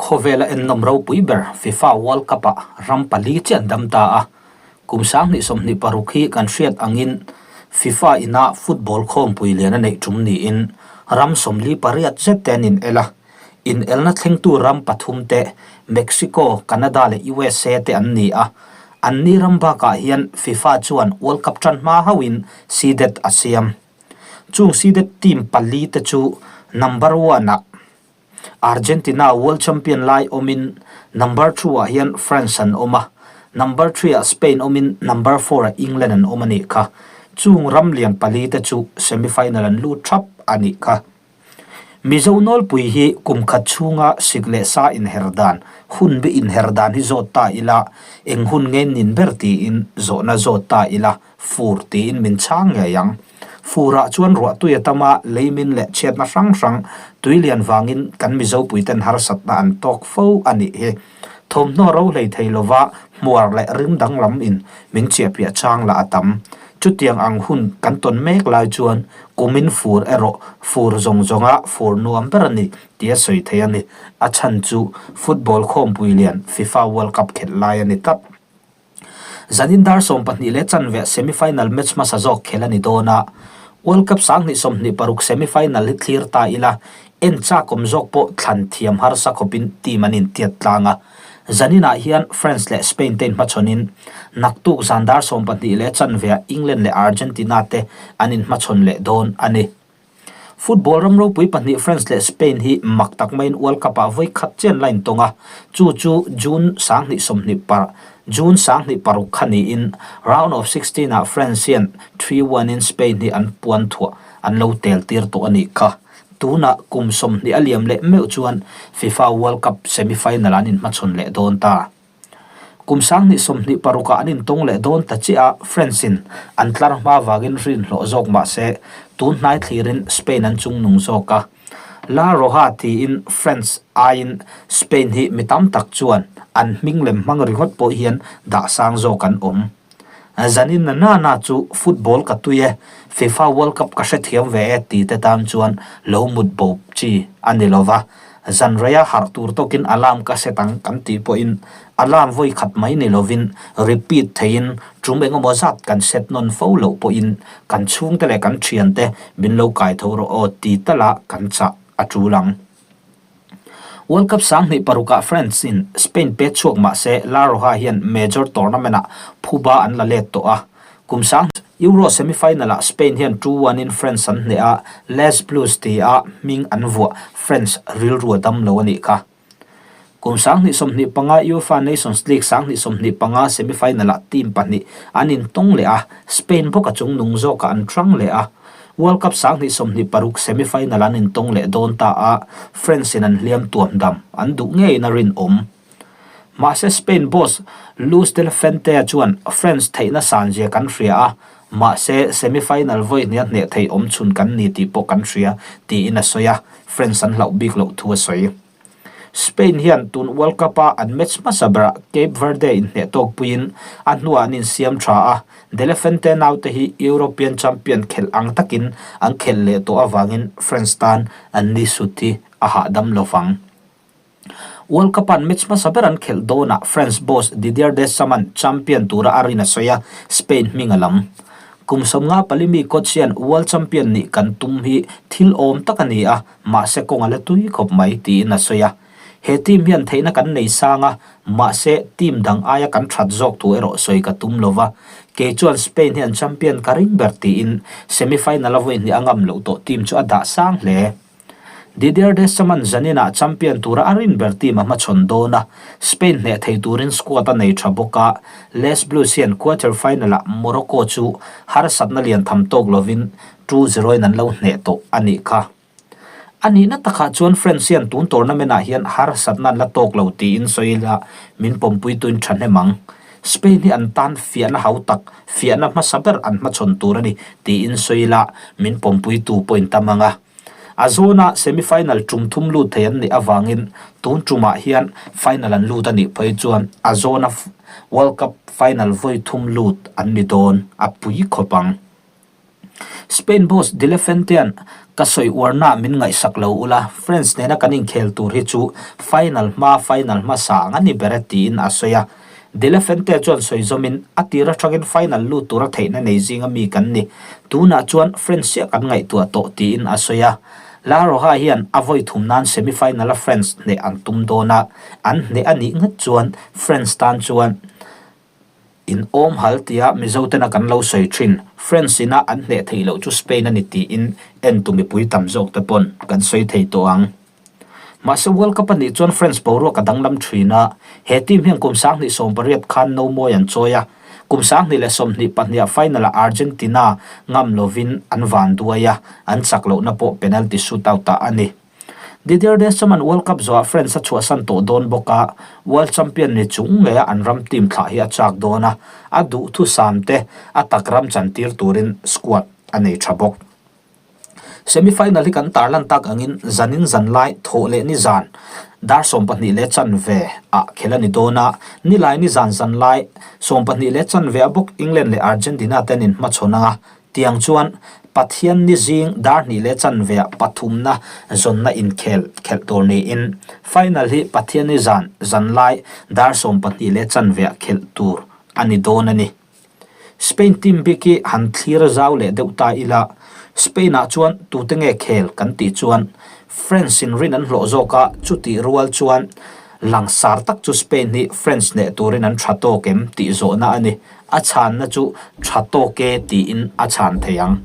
Khawvela ennawm ropui ber FIFA World Cup-ah ram pali chiah an dam ta a, kum 2026 hi kan hriat angin FIFA ina football khawmpui lian a neih tum niin ram 48 zet te an inel a, inelna thlengtu ram pathum te Mexico, Canada leh USA te an ni a, anni ram bakah hian FIFA chuan World Cup tan hma hauhin seeded a siam. Chung seeded team pali te chu number one-ah Argentina world champion lai awmin number two-ah hian France an awm a, number three-ah Spain awmin number four-ah England an awm a nih kha. Chung ram lian pali te chu semi-final an lut thap a nih kha. Mizo nawlpui hi kum khat chhunga sik leh sa inher dan, hun bi inher dan hi zawt ta ila, eng hun nge nin ber tiin zawhna zawt ta ila, fur tiin min chhang ngei ang. Furah chuan ruah tui a tam a, leimin leh chhiatna hrang hrang tui lian vangin kan Mizopuiten harsatna an tawk fo a nih hi. Thawmhnaw ro hlei thei lova hmuar leh ring danglam in min chiahpiah chang lah a tam. Chutiang ang hun kan tawn mek lai chuan kumin fur erawh fur zawng zawnga fur nuam ber a ni tia sawi thei a ni. A chhan chu football khawmpui lian FIFA World Cup khelh lai a ni tlat. Zanin dar 12:15 semi-final match hmasa zawk khel a ni dawn a, World Cup 2026 semi-final hi thlir ta ila, en chakawm zawk pawh thlan thiam harsa khawpin team an intiat tlang a. Zaninah hian France leh Spain te inhmachhawnin, naktuk zan dar 12:15 England leh Argentina te an inhmachhawn leh dawn a ni. Football ram ropui pahnih France leh Spain hi mak tak maiin World Cup-ah vawi khat chian la intawng a, chu chu June 2020 par June 26 kha niin round of 16-ah France hian 3-1 in Spain hi an puan thuah an lo tel tir tawh a nih kha. Tunah kum 20 a liam leh meuh chuan FIFA World Cup semi-final an inhmachhawn leh dawn ta. Kum 2026 ah an intawng leh dawn ta chiah a, France in an tlar hma vangin rin hlawh zawk mah se, tun hnai thlirin Spain an chungnung zawk a. La Roja tiin France aiin Spain hi mi tam tak chuan an hming lem hmang ringawt pawh hian dah sang zawk an awm. Zanin na na na chu football ka tui e, FIFA World Cup ka hrethiam ve e ti te tan chuan lo mut bo chi a ni lo va. Zan reia harh tur tawkin alarm ka set ang kan tih pawhin alarm vawi khat mai ni lovin repeat theiin tum engemaw zat kan set nawn fo loh pawhin kan chhungte leh kan thiante min lo kai tho rawh aw ti tala kan chah a tul ang. World Cup 2006 ah France in Spain pet chhuak mah se La Roja hian major tournament ah phuba an la let tawh a, kum sang Euro semi-final ah Spain hian 2-1 in France an hneh a, Les Blues ti a hming an vuah France rilru a dam lo a nih kha. Kum 2025 UEFA Nations League 2025 semi-final ah team pahnih an intawng leh a, Spain bawk a chungnung zawkah an hrang leh a. World Cup 2026 semi-final an intawng leh dawn ta a, France in an hliam tuam dam an duh ngeiin a rinawm. Mahse Spain boss Luis de la Fuente chuan France theihna san zia kan hria a, mahse semi-final vawi hnia hneh thei awm chhun kan ni tih pawh kan hria, tiin a sawi a, France an hlauh bik loh thu a sawi. Spain hian tun World Cup-a an match hmasa berah Cape Verde inhneh tawk puiin a hnuah an insiam tha a, De la Fuente naute hi European champion khelh ang takin an khelh leh tawh avangin France tan an ni sut hi a hahdam lo vang. World Cup-a'n match hmasa ber an khelh dawnah France boss Didier Deschamps-a'n champion tura a rin a sawi a, Spain hming a lam. Kum 54 mi coach hian World champion nih kan tum hi thil awm tak a ni a, mahse kawng a la tui khawp mai, tiin a sawi a. He team hian theihna kan nei sang a, mahse team dang aia kan that zawk thu erawh sawi ka tum lo va. Kei chuan Spain hian champion ka ring ber tiin semi-final a vawi hnih a ngam loh tawh team chu a dah sang hle. Didier Deschamps zaninah champion tura a rin ber team a hmachhawn dawn a, Spain hneh thei turin squad a nei tha bawk a, Les Blues hian quarter final-ah Morocco chu harsatna lian tham tawk lovin 2-0 in an lo hneh tawh a nih kha. A nihna takah chuan France hian tun tournament-ah hian harsatna an la tawk lo tiin sawi ila min pawmpuituin thahnem ang. Spain hi an tan fiahna hau tak, fiahna hmasa ber an hmachhawn tur a ni tiin sawi ila min pawmpuitu pawh in tam ang a. A zawna semi-final tum thum lut thei an nih avangin tun tumah hian final an lut a nih phei chuan a zawna World Cup final vawi thum lut an ni dawn a pui khawp ang. Spain boss De La Fuente-a'n Ka sawi uarna min ngaihsak lo ula, France nena kan inkhel tur hi chu final hma final hmasa ang a ni ber e tiin a sawi a. De La Fuente chuan sawi zawmin, A tir atangin final lut tura theihna nei zinga mi kan ni. Tunah chuan France chiah kan ngaihtuah tawh tiin a sawi a. La Roja hian a vawi thum nan semi-final-a France hneh an tum dawn a, an hneh a nih ngat chuan France tan chuan In awm hal tia Mizo tena kan lo sawi thin, France ina an hneh theih loh chu Spain a ni tiin entu mipui tam zawk te pawn kan sawi thei tawh ang. Mahse World Cup a nih chuan France boruak a danglam thin a, he team hian kum 2018 khan nomawi an chawi a, kum 2022 ah final ah Argentina ngam lovin an van duai a, an chak lohna pawh penalty shootout ah a ni. Didier Deschamps-a'n World Cup zawhah France a chhuahsan tawh dawn bawk a, World Champion ni chung ngeia an ram team thlah hi a chak dawn a, a duhthusam te a tak ram chantir turin squad a nei tha bawk. Semi-final hi kan tarlan tak angin zanin zan lai thawh leh ni zan dar 22:15 ah khel a ni dawn a, nilai ni zan zan lai 22:15 a bawk England leh Argentina te an inhmachhawn ang a, tiang chuan Pathian ni zing dar 2:15 ah pathumna zawnna inkhel khelh tur niin final hi Pathian ni zan zan lai dar 22:15 ah khelh tur a ni dawn a ni. Spain team bik hi han thlir zau leh deuh ta ila, Spain ah chuan tute nge khel kan tih chuan France in rin an hlawh zawk a, chutih rual chuan langsar tak chu Spain hi France hneh turin an tha tawk em tih zawhna a ni. A chhanna chu tha tawk e tiin a chhan thei ang.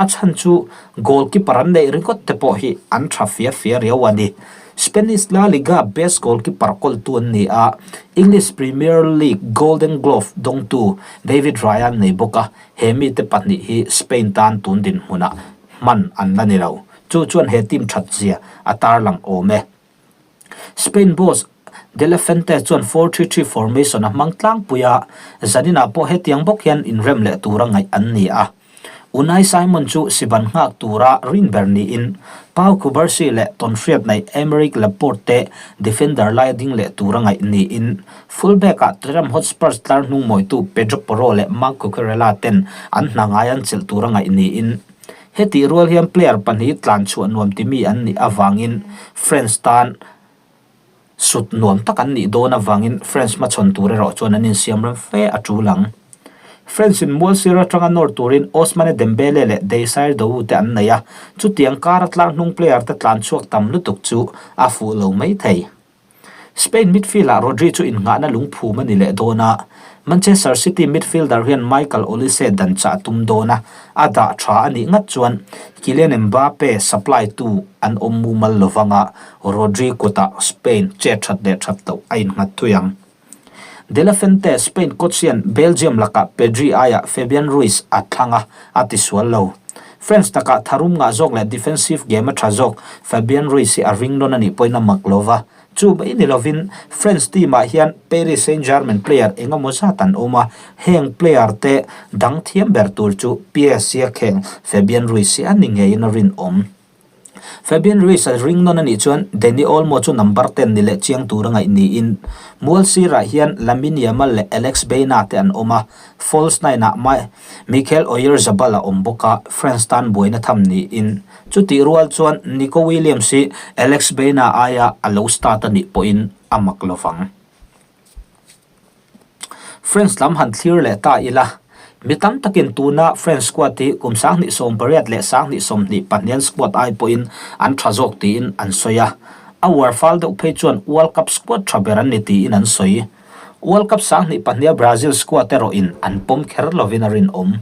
A chhan chu goalkeeper an neih ringawt te pawh hi an tha fia fia riau a ni. Spanish La Liga best goalkeeper kawltu an ni a, English Premier League Golden Glove dawngtu David Raya an nei bawk a, he mite pahnih hi Spain tan tun dinhmunah hman an la ni lo. Chu chuan he team that zia a tarlang awm e. Spain boss De La Fuente chuan 4-3-3 formation a hmang tlangpui a, zaninah pawh hetiang bawk hian inrem leh tura ngaih an ni a. Unai Simon chu siban nghak tura rin ber niin Pau Cubarsi leh tawnhriat nei Aymeric Laporte te defender lai a ding leh tura ngaih niin fullback-ah Tottenham Hotspurs tlar hnung mawitu Pedro Porro leh Marc Cucurella ten an hna ngai an chelh tura ngaih niin hetih rual hian player pahnih tlan chhuah nuam timi an nih avangin France tan Sut nuam tak an nih dawn avangin France hmachhawn tur erawh chuan an insiam rem fe a tul ang. France in mual sir atanga nawr turin Ousmane Dembele leh Desire Doue te an nei a, chutiang kara tlar hnung player te tlan chhuak tam lutuk chu a fuh lo mai thei. Spain midfield ah Rodri chu innghahna lungphum a ni leh dawn a, Manchester City midfielder hian Michael Olise dan chah a tum dawn a, a dah tha a nih ngat chuan Kylian Mbappe supply tu an awm mumal lovang a, Rodri kutah Spain chet that leh that loh a innghat thui ang. De La Fuente Spain coach hian Belgium lakah Pedri aiah Fabian Ruiz a thlang a, a tisual lo. France takah tharum ngah zawk leh defensive game a tha zawk Fabian Ruiz hi a ring nawn a nih pawhin a mak lova. Chu mai ni lovin France team ah hian Paris Saint-Germain player eng emaw zat an awm a, heng player te dang thiam ber tur chu PSG a kheng Fabian Ruiz hi a ni ngeiin a rinawm. Fabian Ruiz a ring nawn a nih chuan Dani Olmo chu number ten ni leh chiang tur a ngaih niin mual sirah hian Lamine Yamal leh Alex Baena te an awm a, false nine ah Mikel Oyarzabal a awm bawk a, France tan buaina tham niin Chutih rual chuan Nico Williams hi Alex Baena aia a lo start a nih pawhin a mak lovang. France lam han thlir leh ta ila, mi tam takin tuna France squad hi kum 2018 leh 2024 squad ai pawhin an tha zawk tiin an sawi a, a uar fal deuh phei chuan World Cup squad tha ber an ni tiin an sawi. World Cup 2002 Brazil squad erawhin an pawm kher lovin a rinawm.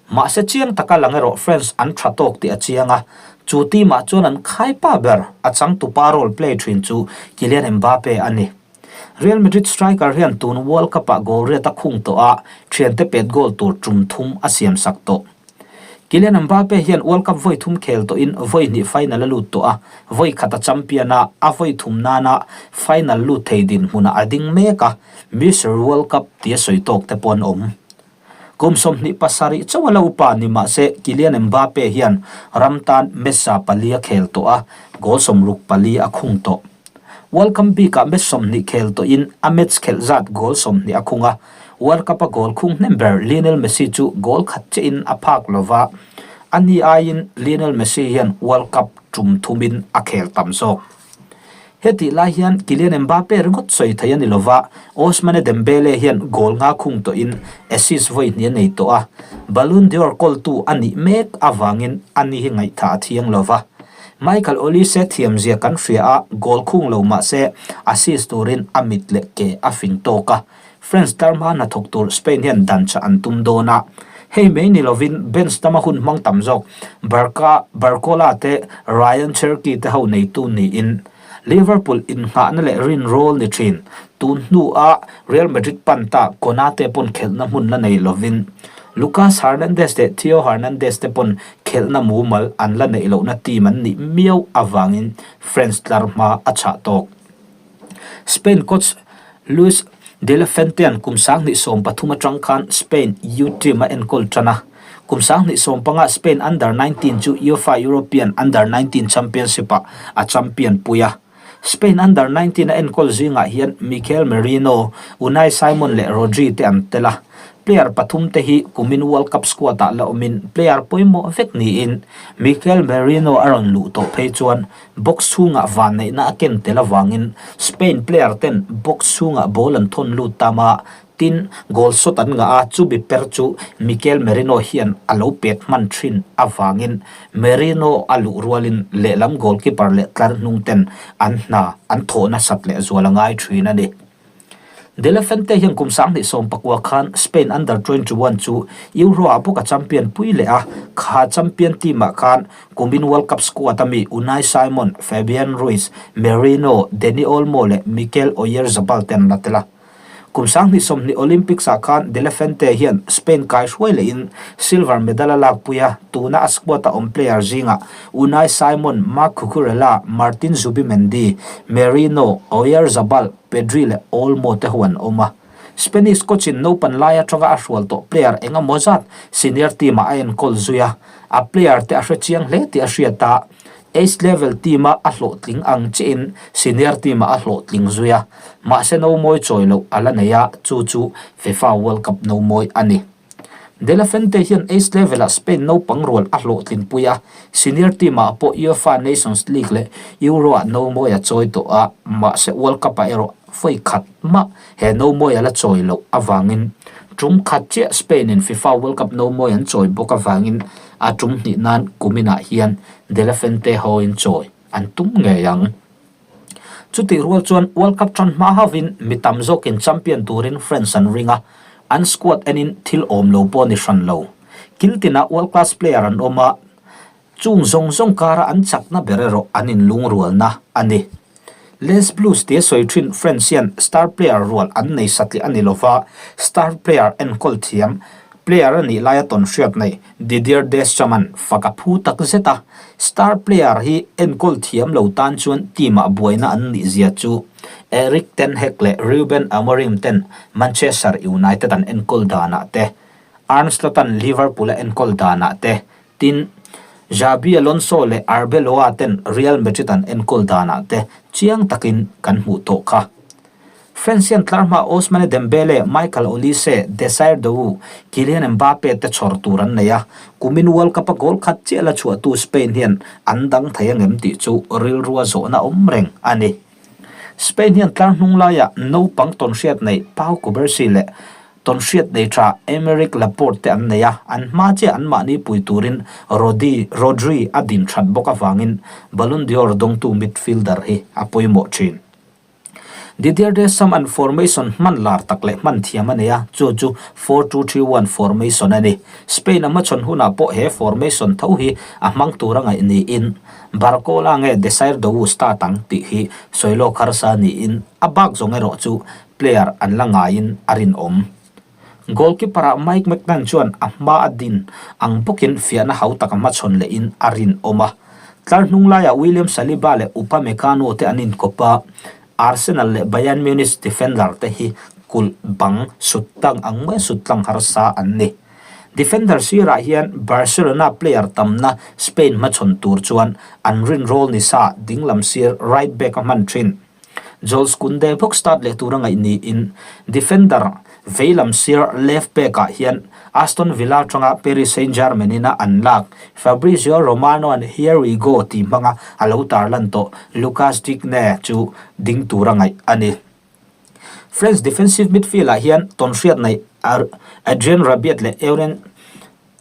Mahse chiang taka lang erawh France an tha tawk tih a chiang a, chu team ah chuan an khai pa ber a changtupa role play thin chu Kylian Mbappe a ni. Real Madrid striker hian tun World Cup ah goal riat a khung tawh a, thiante pet goal tur tum thum a siam sak tawh. Kylian Mbappe hian World Cup vawi thum khel tawhin vawi hnih final a lut tawh a, vawi khat a champion a, a vawi thum nana final lut thei dinhmunah a ding mek a, Mister World Cup tia sawi tawk te pawh an awm. Kum 27 chauh a lo upa ni mah se Kylian Mbappe hian ram tan match pali a khel tawh a, goal 64 a khung tawh. World Cup bikah match 20 khel tawhin a match khelh zat goal 20 a khung a, World Cup-a goal khung hnem ber Lionel Messi chu goal khat chiahin a phak lo va. Ani aiin Lionel Messi hian World Cup tum thumin a khel tam zawk. Hetih lai hian Kylian Mbappe ringawt sawi thei a ni lova, Ousmane Dembele hian goal nga khung tawhin assist vawi hnih a nei tawh a, Ballon d'Or kawltu a nih mek avangin ani hi ngaihthah a thiang lova. Michael Olise thiamzia kan hria a, goal khung lo mah se assist turin a mit leh ke a fing tawk a. French tlarhma hnathawk tur Spain hian dan chah an tum dawn a, hei mai ni lovin bench tama hun hmang tam zawk Barca, Barcola te Ryan Cherki te ho neitu niin Liverpool innghahna leh rinrawl ni thin. Tun hnua Real Madrid pan ta Konate pawn khelhna hmun la nei lovin Lucas Hernandez leh Theo Hernandez te pawn khelhna mumal an la neih lohna team an nih miau avangin French tlarhma a chhah tawk. Spain coach Luis de la Fuente-a'n kum 2013 atang khan Spain youth team a enkawl tan a. Kum 2015 Spain Under 19 chu UEFA European Under 19 Championship-ah a champion pui a. Spain Under 19 a enkawl zingah hian Mikel Merino, Unai Simon leh Rodri te an tel a. Player pathumte hi kumin World Cup squad-ah la awmin player pawimawh vek niin Mikel Merino a rawn luh tawh phei chuan Box chhungah vanneihna a ken tel avangin Spain player ten box chhungah ball an thawn lut tam a, tin, goal shot an ngah a, chumi per chu Mikel Merino hian a lo pet hman thin avangin Merino a luh rualin lehlam goalkeeper leh tlar hnung ten an hna an thawh nasat leh zual a ngai thin a ni. De La Fuente hian kum 2019 khan Spain Under 21 chu Euro-ah bawk a champion pui leh a, kha champion team-ah khan kumin World Cup squad a mi Unai Simon, Fabian Ruiz, Merino, Dani Olmo leh Mikel Oyarzabal te an la tel a. Kum 2020 Olympics-ah khan De La Fuente hian Spain kaihruai lehin silver medal a lakpui a, tuna a squad-a awm player zingah Unai Simon, Marc Cucurella, Martin Zubimendi, Merino, Oyarzabal, Pedri leh Olmo te ho an awm a. Spanish coach-in naupan lai atanga a hrual tawh player eng emaw zat senior team-ah a enkawl zui a, a player te a hre chiang hle tih a hriat a, Ace level team-a a hlawhtling ang chiahin senior team-ah a hlawhtling zui a, mahse nomawi chawi loh a la nei a, chu chu FIFA World Cup nomawi a ni. De La Fuente hian Ace level-ah Spain naupang rual a hlawhtlin pui a, senior team-ah pawh UEFA Nations League leh Euro-ah nomawi a chawi tawh a, mahse World Cup-ah erawh vawi khat mah he nomawi a la chawi loh avangin tum khat chiah Spain-in FIFA World Cup nomawi an chawi bawk avangin a tum hnih nan kuminah hian De La Fuente hoin chawi an tum ngei ang. Chutih rual chuan World Cup tan hma hovin mi tam zawkin champion turin France an ring a, an squad enin thil awm lo pawh a ni hran lo. Kil tinah world class player an awm a, chung zawng zawng kara an chakna ber erawh an inlungrualna a ni. Les Blues tia sawi thin France hian star player rual an nei satliah a ni lova, star player enkawl thiam player a nih laia tawnhriat nei Didier Deschamps-a'n fak a phu tak zet a, star player hi enkawl thiam lo tan chuan team-ah buaina an nih zia chu Erik ten Hag leh Ruben Amorim ten Manchester United an enkawl danah te, Arne Slot-a'n Liverpool a enkawl danah te, tin, Xabi Alonso leh Arbeloa ten Real Madrid an enkawl danah te chiang takin kan hmuh tawh kha. France hian tlar hma Ousmane Dembele, Michael Olise, Desire Doue, Kylian Mbappe te chhawr tur an nei a, kumin World Cup-a goal khat chiah la chhuahtu Spain hian an dang thei angem tih chu rilrua zawhna awm reng a ni. Spain hian tlar hnung laiah naupang tawnhriat nei Pau Cubarsi leh tawnhriat nei tha Aymeric Laporte te an nei a, an hma chiah anmahni pui turin Rodi, Rodri a din that bawk avangin Ballon d'Or dawngtu midfielder hi a pawimawh thin. Didier Deschamps an formation hman lar tak leh hman thiam a nei a, chu chu 4-2-3-1 formation a ni. Spain a hmachhawn hunah pawh he formation tho hi a hmang tur a ngaih niin Barcola nge Desire Doue start ang tih hi sawi lawk harsa niin a bak zawng erawh chu player an la ngaiin a rinawm. Goalkeeper-ah Mike Maignan chuan a hma a din ang bawkin fiahna hau tak a hmachhawn lehin a rinawm a. Tlar hnung laiah William Saliba leh Upamecano te an inkawp a, Arsenal leh Bayern Munich defender te hi kulh bang sut tlang ang mai sut tlang harsa an ni. Defender sirah hian Barcelona player tamna Spain hmachhawn tur chuan an rinrawl ni sa dinglam sir right back a hman thin. Jules Kounde bawk start leh tura ngaih niin defender veilam sir left back ah hian Aston Villa atanga Paris Saint-Germain ina an lak Fabrizio Romano-a'n here we go tih hmanga a lo tarlan tawh Lucas Digne chu ding tura ngaih a ni. French defensive midfield ah hian tawnhriat nei Adrien Rabiot leh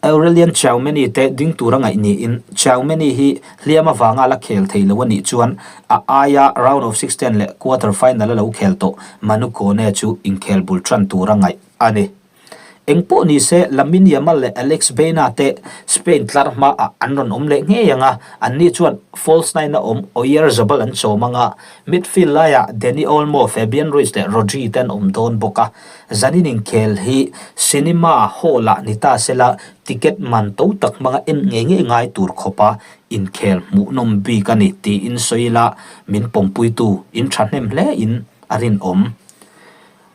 Aurelien Tchouameni te ding tura ngaih niin Tchouameni hi hliam avanga la khel thei lo a nih chuan a aia round of 16 leh quarter final a lo khel tawh Manu Kone chu inkhel bul tan tura ngaih a ni. Eng pawh ni se, Lamine Yamal leh Alex Baena te Spain tlar hmaah an rawn awm leh ngei ang a, anni chuan false nine a awm Oyarzabal an chawm ang a, midfield laiah Dani Olmo, Fabian Ruiz leh Rodri te an awm dawn bawk a. Zanin inkhel hi cinema hall-ah ni ta sela ticket man to tak hmanga en ngei ngei ngai tur khawpa inkhel hmuhnawm bik a ni tiin sawi ila min pawmpuitu in thahnem hlein a rinawm.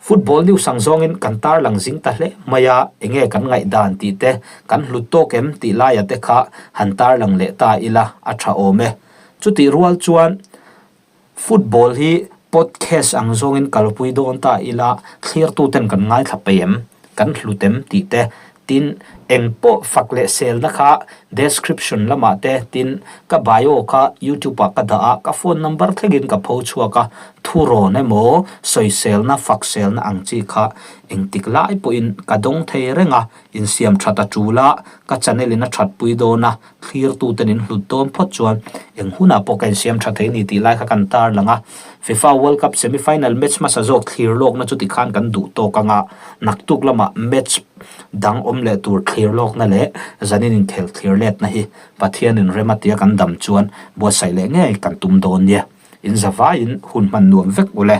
Football news ang zawngin kan tarlang zing ta hle mai a, enge kan ngaihdan tih te, kan hlut tawk em tih laia te kha han tarlang leh ta ila a tha awm e. Chutih rual chuan football hi podcast ang zawngin kalpui dawn ta ila thlirtuten kan ngaithla peih em, kan hlut em tih te Tin, eng pawh fak leh selna kha description lamah te, tin, ka bio kha youtube ah ka dah a, ka phone number thlengin ka pho chhuak a, thurawn emaw, sawiselna, fak selna ang chi kha engtik lai pawhin ka dawng thei reng a, insiam that a tul a, ka channel in a that pui dawn a, thlirtuten in hlut dawn phawt chuan eng hunah pawh ka insiam tha thei ni tih lai kha kan tarlang a. FIFA World Cup semi-final match hmasa zawk thlir lawkna chu tikhan kan duh tawk ang a, naktuk lamah match dang awm leh tur thlir lawkna leh zanin inkhel thlir letna hi Pathianin rem a tia kan dam chuan buatsaih leh ngei kan tum dawn nia. In zavaiin hun hman nuam vek ule.